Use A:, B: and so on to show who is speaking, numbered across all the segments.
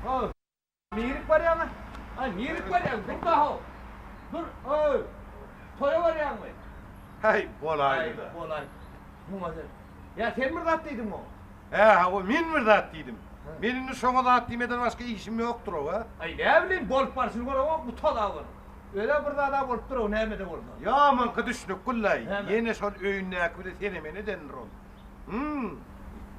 A: Ho! Nirik barýaň-a? Aý, nirik barýaň? Dur-da ho! Dur, öý! Toýa barýaňmy?
B: Häý, bolaýdy-da.
A: Aý, bolaýdy. Muňa sen. Ýa sen bir zat diýdiňmi oňa?
B: Hä, hawa, men bir zat diýdim. Men indi şoňa zat diýmeden başga işim ýokdur-ow, a?
A: Aý, näbileýin, bolup barşyny göremok bu tozabyn. Öz-ä bir zad-a bolupdyr-ow, näme-de bolsa.
B: Ýamanky düşnük Güllaý.
A: Näme?
B: Ýene şol öýündäki bile sene-mene edendir ol. Hum.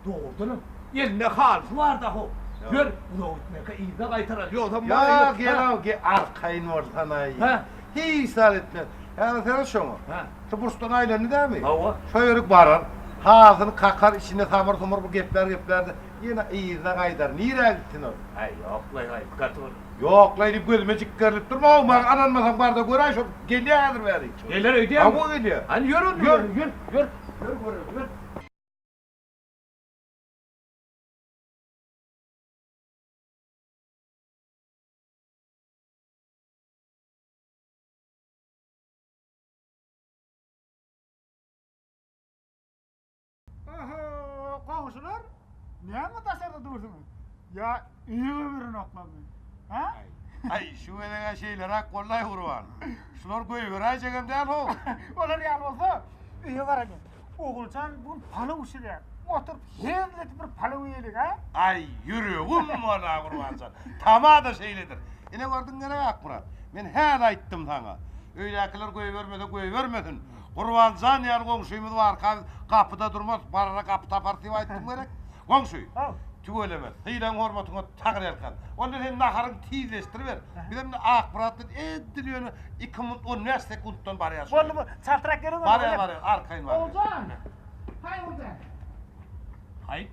A: Dogrudanam, elinde halysy bar-da-how. Ýör, uzaga gitmänkä yzyna gaýtarar, ýogsam
B: Ýa, gel-ow, gel, arkaýyn bolsanaý.
A: Hä?
B: Hiç zat etmez. Häzir seret şoňa.
A: Hä?
B: Şu burçdan aýlandy dämi?
A: Hawa.
B: Şo ýerik barar. Halysyny kakar, içinde samyr-sumur bir geplär-geplär-de, ýene yzyna gaýdar. Nirä gitsin ol?
A: Äý, ýok-laý, gaýyp gaty bir.
B: Ýok-laý diýip gözüme jikgerilip durma-ow, maňa ynanmasaň bar-da göräý, şol gelýär häzir bäri.
A: Geler öýdýäňmi?
B: Hawa, gelýär.
A: Hany, ýör onda,
B: Ýör.
A: ýör, ýör. Ýör görelim, ýör.
C: Oho, goňşular, näme daşarda dursuňyz? Ýa öýe goýberenoklarmy? Hä?
B: Aý, şu gezeg-ä şeýleräk boldy-aý, Gurban. Şular goýberäýjegem däl-how.
C: Olar ýaly bolsa, öýe baralyň. Oguljan bu gün palaw bişirýär. Oturyp hezil edip bir palaw iýeliň, hä?
B: Aý, ýüregim bol-a, Gurbanjan. Tama-da şeýledir. Ine gördüň gerek, Akmyrat. Men häli aýtdym saňa. Öýdäkiler goýbermese goýbermesin. Gurban jan ýaly goňşymyz barka biz gapyda durmas, barara gapy taparys diýip aýtdym gerek. Goňşy, tüweleme, sylagyň-hormatyňa taňryýalkasyn. Onda sen naharyňy tizleşdiriber. Bizem indi Akmyrat bilen edil ýöne iki minut on bäş sekuntdan barýas.
C: Boldy, boldy. Çaltrak geliň onda.
B: Barýas, barýas, arkaýyn barýas.
C: Oguljan! Haý, Oguljan!
A: Haý,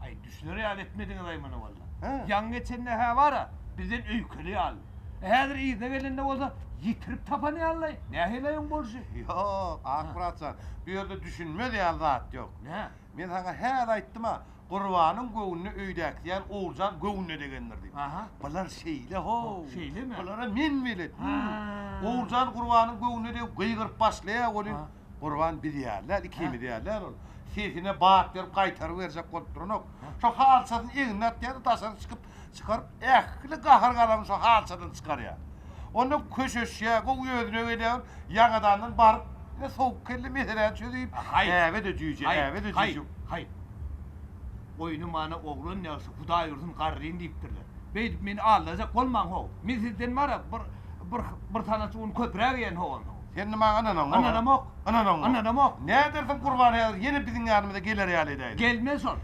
A: aý düşüner ýaly etmediňiz-aý muny walla. Ýaňy geçende-hä bar-a, bizden öýkeli ýaly. Häzir yzyna gelende bolsa, ýitirip tapan ýaly-laý. Nähili-aý oň bolşy?
B: Ýok, Akmyrat jan, bu ýerde düşünmez ýaly zat ýok.
A: Nä?
B: Men saňa häli aýtdym-a, Gurbanyň göwnüne öýdäkisi ýaly Oguljan göwnüne degendir diýip. Bular şeýle-how.
A: Şeýlemi?
B: Bulara men belet. Oguljan Gurbanyň göwnüne degip gygyryp başlaýar welin, Gurban biz ýaly däl, ikimiz ýaly däl ol. Sesine bat berip gaýtaryp berjek bolup duranok. Şo halçasyny egnine atýar-da daşary çykyp, çykaryp ähli gahar-gazabyny şo halçadan çykarýar. Onda köşeşýär, gowy özüne gelýär, ýaňadandan baryp, ine sowuk kelle meseläni çözüp, äbe-de jüýje, äbe-de jüýje.
A: Haý, haý. Goýny mana oglan ýagşy, Hudaý ursun garryn diýipdirler. Beýdip meni aldajak bolmaň how. Men sizden bar-a bir bir bir sanaç un köpräk iýen how onsoň.
B: Sen indi maňa ynanaňok.
A: Ynanamok.
B: Ynanaňok.
A: Ynanamok.
B: Nädersiň Gurban häzir ýene biziň ýanymyza geler ýaly edäýeli.
A: Gelmez şol.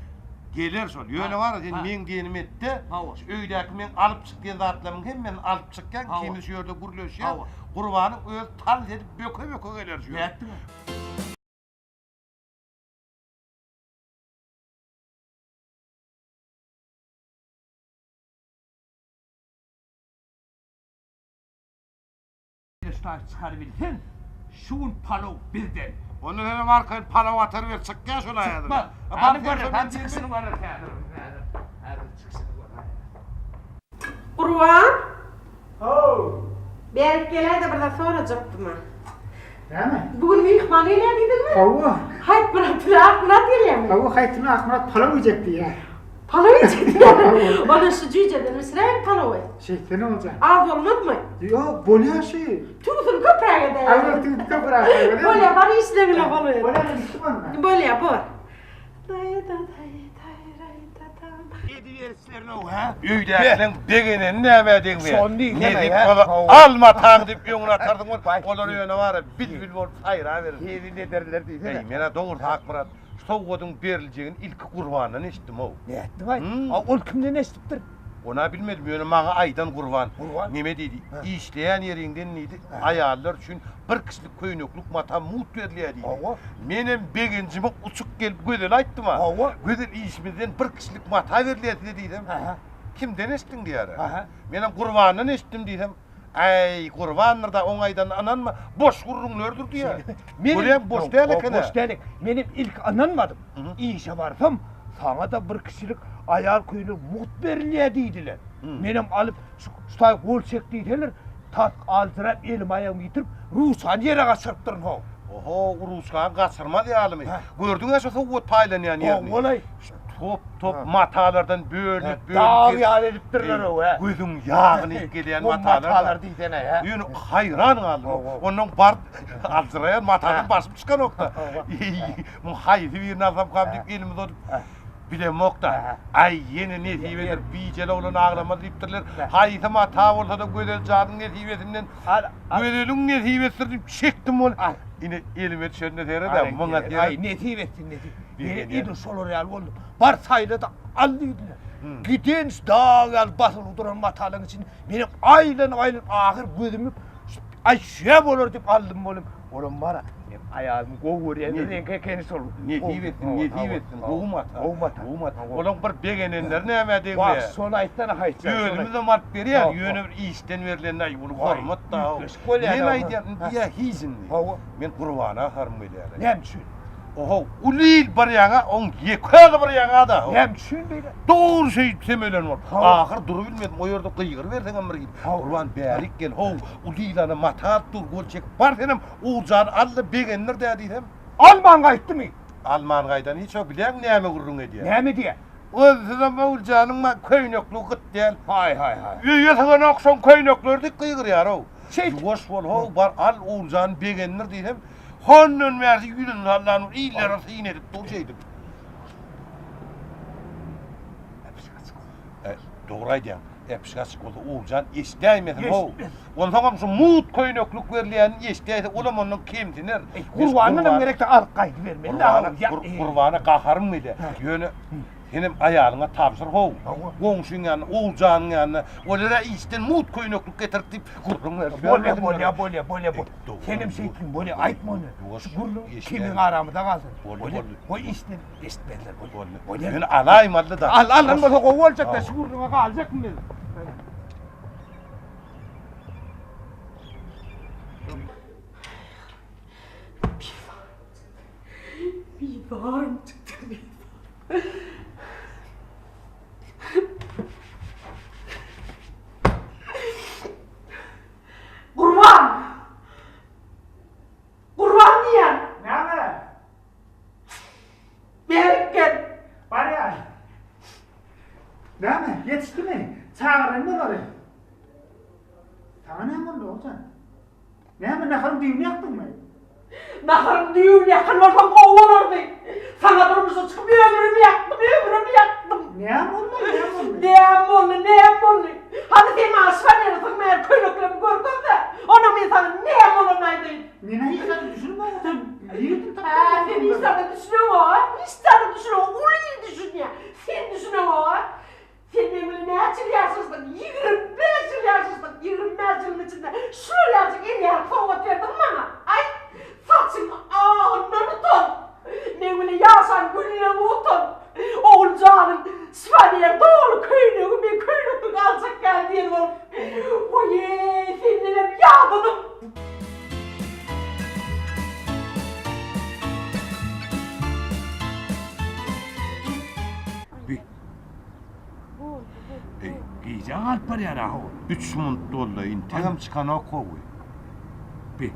B: Geler şol. Ýöne bar-a sen meň diýenimi et-de, şu öýdäki meň alyp çyk diýen zatlarymyň hemmesini alyp çykýaň, ikimiz şu ýerde gürleşýäs. Gurbanyň özi tans edip böke-böke geler şu ýere.
A: Nätdiň? Ştaş çykarybilseň, şu gün palaw bizden.
B: Onda senem arkaýyn palaw atar ber, çykýa şol aýadyna.
A: Çykmaz. Hany görer, hany çykyşyny görer häzir, häzir, häzir çykyşyny görer.
D: Gurban!
C: How!
D: Bärik geläý-de bir zat sorajakdym-a.
C: Näme?
D: Bu gün myhman gelýär diýdiňmi?
C: Hawa.
D: Haýtmyrat bilen Akmyrat gelýärmi?
C: Hawa, Haýtmyrat Akmyrat palaw iýjek diýýär.
D: Palaw iýjek diýýär. Onda şu jüýjeden bişiräýiň palawy.
C: Şeýtsene bolja.
D: Az bolmazmy?
C: Ýok, bolýar şu.
D: Tüwüsini köpräk edäýeli.
C: Aýra tüwüsi köpräk edäýeli.
D: Bolýar, bar işleňle boluber.
C: Bolýar, men gitdim onda.
D: Bolýar, bor.
A: Ediberişlerine-ow, hä?
B: Öýdäkileň begeneni nämä degmeýär?
A: Şony diýsene,
B: Nesip
A: hä?
B: bolsa,
A: Hawa.
B: alma taň diýip öňüne atarsyň ol, olar ýöne bar-a, bilbil bolup saýraberer.
A: Hezil ederler diýsene.
B: Eý, men-ä dogrusy Akmyrat, şu sowgadyň beriljegini ilki Gurbandan eşitdim-ow.
A: Nätdiň-aý? A ol kimden eşidipdir?
B: Ony-a bilmedim, ýöne maňa aýdan Gurban.
A: Gurban?
B: Neme diýdi? Işleýän ýeriňden diýdi, aýallar üçin bir kişilik köýneklik mata mugt berilýär diýdi.
A: Hawa.
B: Menem begenjime uçup gelip Gözele aýtdym-a.
A: Hawa.
B: Gözel işimizden bir kişilik mata berilýär size diýsem, Kimden eşitdiň diýýär. Menem Gurbandan eşitdim diýsem, Äý, Gurbandyr-da, oň aýdanyna ynanma, boş gürrüňlerdir diýýär. Görýäňmi, boş däl eken-ä.
A: Boş däl eken. Menem ilki ynanmadym. Işe barsam, saňa-da bir kişilik aýal köýnek mugt berilýär diýdiler. Menem alyp, şu taý gol çek diýseler, tas aljyrap elimi-aýagymy ýitirip, ruçkany ýere gaçyrypdyryn how.
B: Oho, ruçkany gaçyrmaz ýalymy? Gördüň-ä şu sowgat paýlanýan ýerini?
A: Hawa-laý.
B: Top-top matalardan bölünip, bölünip.
A: Dag ýaly edipdirler-ow, hä?
B: Gözüň ýagyny iýip gelýän matalar.
A: Matalar diýsene, hä?
B: Ýöne haýran galdym. Ondan baryp aljyraýan matadan başym çykanok-da. Muň haýsy birini alsamkam diýip elimi uzadyp, bilemok-da. Aý, ýene nesibedir, bijeli oglan aglamaz diýipdirler. Haýsy mata bolsa-da Gözel janyň nesibesinden Gözeliň nesibesidir diýip çekdim ony. Ine, elime düşende seret-ä, muňa seret.
A: Aý, nesip etsin, nesip. Meni edil şolar ýaly boldy. Bar saýla-da al diýdiler. Giden şu dag ýaly basylyp duran matalaryň içinde menem aýlanyp-aýlanyp ahyr gözümi aý şüýä bolar diýip aldym boldum. Olam bar-a, men aýalymy gowy görýän reňki ekeni şol.
B: Nesip etsin, nesip etsin, gowy mata.
A: Gowy mata.
B: Gowy mata. Olaň bir begenenleri nämä degmeýär.
A: Wah, şony aýtsana haýçan.
B: Özümizem alyp berýäs, ýöne bir işden berlende aý uly hormat-da.
A: Üýtgeşik bolýar.
B: Men aýdýan, diýýär hiç indi.
A: Hawa.
B: Men Gurbana gaharym gelýär.
A: Näme üçin?
B: Oho, uly il bir ýaňa, oň ýeke özi bir ýaňa-da.
A: Näme üçin beýle?
B: Dogry şeýdip semelen bolup. Ahyr durubilmedim, o ýerde gygyryberseňem bir hili. Gurban bärik gel, how, uly il ana mata alyp dur, gol çekip bar senem Ogujany al-da begendir-dä diýsem.
A: Alman gaýtdymy?
B: Alman gaýdan hiç ýok, bilýäňmi näme gürrüň edýär?
A: Näme edýär?
B: Özüsizem Oguljanyň ma köýnekligi gyt däl.
A: Haý, haý, haý.
B: Öýe syganok şoň köýnekleri diýip gygyrýar-ow.
A: Şeýt.
B: Ýuwaş bol, how, bar al Oguljany begendir diýsem, Hondan bärsi ýüzüni sallan illere syn edip dur şeýdip.
A: Äpişik açyk.
B: E, dogry aýdýaň. Äpişik açyk bolsa Oguljan eşidäýmesin how. Onsoňam şu mugt köýneklik berilýänini eşidäýse olam ondan kemsiner.
A: E, Gurbandanam gerekse alyp gaýdybermeli.
B: Gurbana, Gurbana gaharym gelýär. Ýöne Senem aýalyňa tabşyr how. Goňşyň ýanyna, Oguljanyň ýanyna, olara işden mugt köýneklik getirip diýip gürrüň berip
A: Bolýa, bolýa, bolýa, bolýa. Senem şeýtgin, bolýa, aýtma ony. Şu gürrüň ikimiziň aramyzda galsyn.
B: Bolýa,
A: goý işden eşitmezler, bolýa.
B: Bolýa. Ýöne alaýmaly-da.
A: Al, alan bolsa gowy boljak-da, şu gürrüňe galjakmy biz?
D: Bizarym çykdy, Gurban! Gurban diýýän!
C: Näme?
D: Berik gel!
C: Barýan. Näme, ýetişdimi? Çagyraýyn olary. Saňa näme boldy, Oguljan? Näme, naharyň düýbüni ýakdyňmy?
D: Naharyň düýbüni ýakan bolsam gowy bolardy. Saňa durmuşa çykyp ömrümi ýakdym, ömrümi ýakdym.
C: Näme boldy, näme boldy?
D: Näme boldy, näme boldy? Hany sen maňa şifaneri sygmaýan köýneklerimi görkezde, onda men saňa näme bolanyny aýdaýyn.
C: Men-ä hiç zada düşünmedim, sen nireden tapdyň?
D: Hä, sen hiç zada düşüneňok-a? Hiç zada düşüneňok, uly il düşünýär. Sen düşüneňok-a? Sen meň bilen näçe ýyl ýaşaşdyň? 25 ýyl ýaşaşdyk. 25 ýylyň içinde şular ýalyjyk el ýaly sowgat berdiňmi maňa? Aýt! Saçyň agyndan utan! Meň bilen ýaşan günleriňe utan! Oguljanyň şifaner doly köýnegi men köýneklik aljak däl diýen bolup. Oý-eý, sendenem ýadadym!
A: Eý, gijä galyp barýar-a how.
B: Üç munt doldy, integem çykanok gowy.
A: Bi.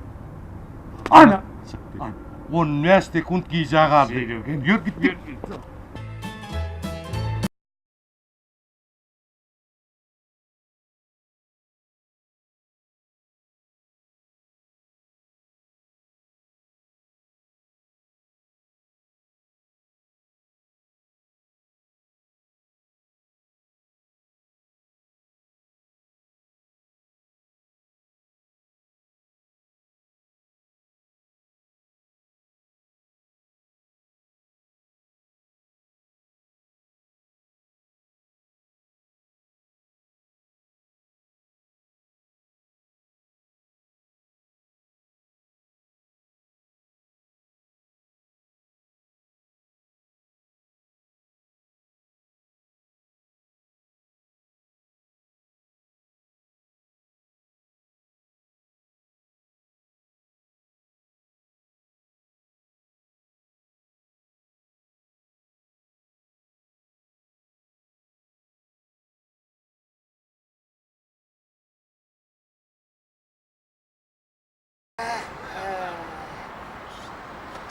A: Ana!
B: Çykdy. 15 sekunt gijä galdy. Ýör gitdik.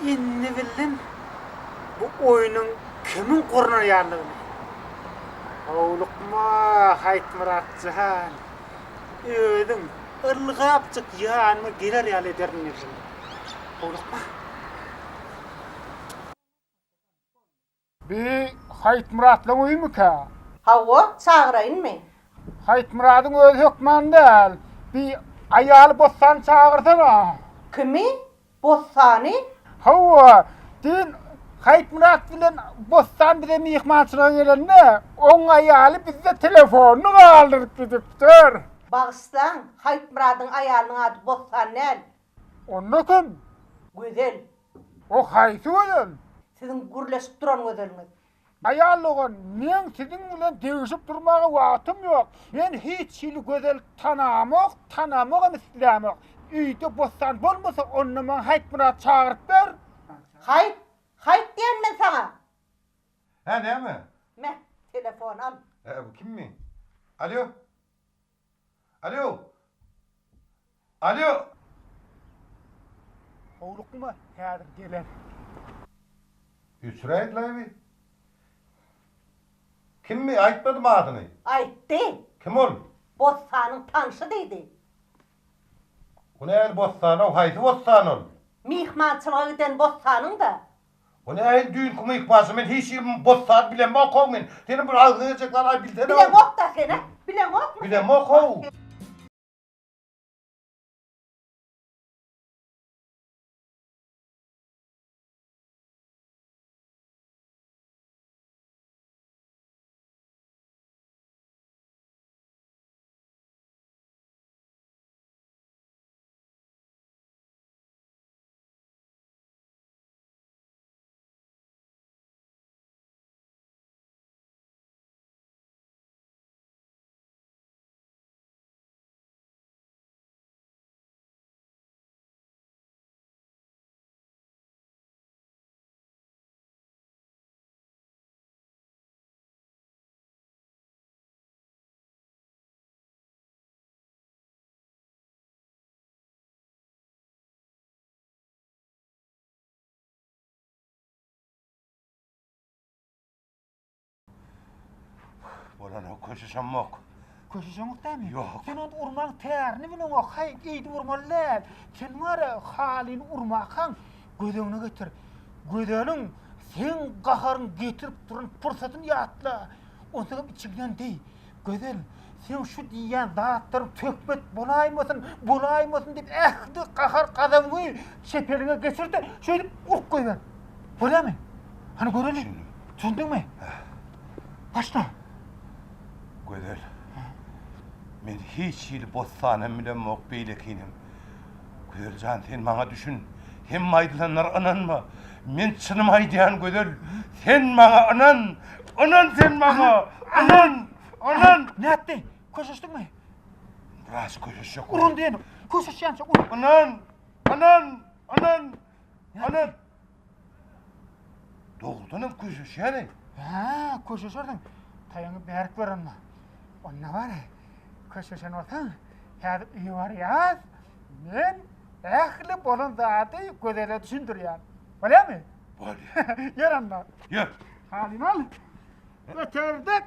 C: Indi bildim bu oýnuň. kimiň gurnaýandygyny. Howlukma, Haýtmyrat jan. Özüň ylgapjyk ýanyma geler ýaly ederin diýdim. Howlukma.
A: Bi Haýtmyratlaň öýümikä?
D: Hawa, çagyraýynmy?
A: Haýtmyradyň özi hökman däl. Bi aýaly Bossany çagyrsana.
D: Kimi? Bossany?
A: Hawa, düýn Haýtmyrat bilen Bossan bize myhmançylyga gelende, oň aýaly bizde telefonyny galdyryp gidipdir.
D: Bagyşlaň, Haýtmyradyň aýalynyň ady Bossan däl.
A: Onda kim?
D: Gözel.
A: O haýsy Gözel?
D: Siziň gürleşip duran Gözeliňiz.
A: Aýal dogan, meň siziň bilen degişip durmaga wagtym ýok. Men hiç hili Gözel tanamok, tanamagam islämok. Öýde Bossan bolmasa, onda maňa Haýtmyrady çagyryp ber.
D: Haýt! Haýt diýen men saňa!
B: Hä, näme?
D: Me, telefony al.
B: Hä, bu kimmi? Alýo? Alýo! Alýo!
A: Howlukma, häzir geler.
B: Öçüräýdilaý bi. Kimmi, aýtmadymy adyny?
D: Aýtdy.
B: Kim ol?
D: Bossanyň tanşy diýdi.
B: O nähili Bossan-ow, haýsy Bossan ol?
D: Myhmançylyga giden Bossanyň-da.
B: O nähili düýnki myhmançylyk, men hiç hili Bossany bilemok-ow men. Seniň bir agzyňa geljek zady bilsene-ow.
D: Bileňok-da sen-ä, bileňokmy sen?
B: Bilemok-ow. Bolanok, köşeşemok.
C: Köşeşeňok dämi?
B: Ýok.
C: Sen ony urmaň tärini bileňok, haý, eýdip urmaly däl. Sen bar-a, halyny urmakaň göz öňüne getir. Gözeliň seň gaharyň getirip duran pursatyny ýatla. Onsoňam içiňden diý, Gözel, seň şu diýýän zatlaryň töhmet bolaýmasyn, bolaýmasyn diýip ähli gahar-gazabyňy çep eliňe geçir-de, şeýdip urup goýber. Bolýarmy? Hany göreli. Düşündiňmi? Başla.
B: Gözel, men hiç hili bossanam bilemok, beýlekinem. Gözel jan, sen maňa düşün. Hemme aýdylanlara ynanma. Men çynymy aýdýan, Gözel. Sen maňa ynan. Ynan sen maňa. Ynan. Ynan.
C: Nätdi? Köşeşdiňmi?
B: Biraz köşeşjek.
C: Urun diýen. Köşeşýänçä ur.
B: Ynan. Ynan. Ynan. Ynan. Dogrudanam köşeşýän-eý.
C: Hä, köşeşersiň. Taýaňy bärik ber onda. Onda bar, köşeşen bolsaň, häzir öýe barýas. Men ähli bolan zady Gözele düşündirýän. Bolýarmy?
B: Bolýar.
C: Ýör onda.
B: Ýör.
C: Halyny al. Göterdik.